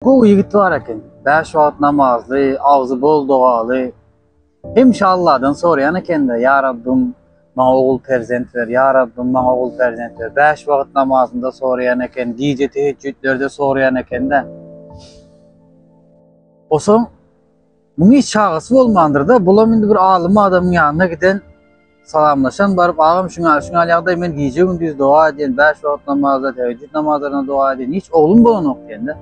Gowy ýigit bar eken. Bäş wagt namazly, agzy bol dogaly. Hemişe Alladan soraýan eken-de, Ýa Rabbym, maňa ogul perzent ber, Ýa Rabbym, maňa ogul perzent ber. Bäş wagt namazynda soraýan eken, gije teheccütlerde soraýan eken-de. Osoň muň hiç çagasy bolmandyr-da, bulam indi bir alym adamyň ýanyna giden. Salamlaşan baryp agam şuňa şuňa ýagdaý men gije gündiz doga edýän bäş wagt namazda teheccüd namazlaryna doga edýän hiç oglum bolanok diýende.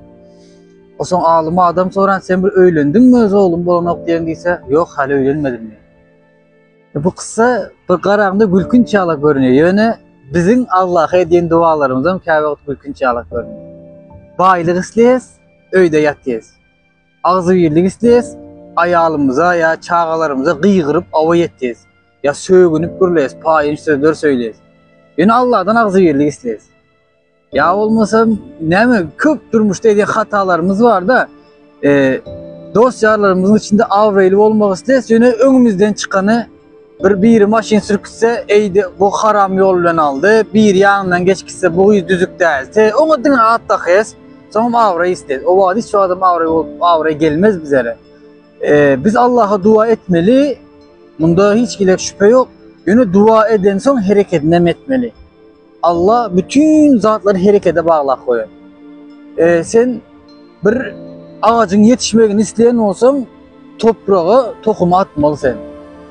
Osoň alym adam soran sen bir öýlendiňmi öz oglum bolanok diýen diýse ýok hali öýlenmedim diýen. E, bu kyssa bir garaňda gülkünç ýala görünýär. Ýöne biziň Allaha edýän dualarymyzam käwagt gülkünç ýala görünýär. Baýlyk isleýäs, öýde ýatýas. Agzybirlik isleýäs, aýalymyza ýa çagalarymyza gygyryp awa ýetýäs, ýa sögünip gürleýäs, paýynç sözler söýleýäs. Ýöne Allahdan agzybirlik isleýäs. Ýa bolmasa näme köp durmuşda edýän hatalarymyz bar-da, e, dost-ýarlarymyzyň içinde abraýly bolmak isleýäs, ýöne öňümizden çykany bir biri maşyn sürüp gitse, eýdi bu haram ýol bilen aldy, biri ýanyndan geçip gitse, bu gyz düzük däldi. Oňa diňe at dakýas. Soňam abraý isleýär. O wagt hiç adam abraý bolup, abraý gelmez bizlere. Ee, biz Allaha dua etmeli. Bunda hiç gilek şübhe ýok. Ýöne dua eden soň hereketini hem etmeli. Allah bütün zatlary herekete baglap goýar. Ee, sen bir agajyň ýetişmegini isleýän bolsaň, topraga tohumy atmaly sen.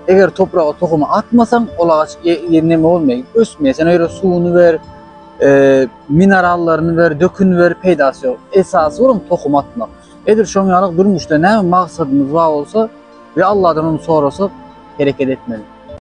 Eger topraga tohumy atmasaň, ol agaç neme bolmaýar, ösmeýär. Sen öýre suwuny ber, e, minerallaryny ber, dökün ber, peýdasy ýok. Esasy bolan tohum atmak. Edil şoň ýaly durmuşda näme maksadymyz bar bolsa we Allahdan ony sorasak, hereket etmeli.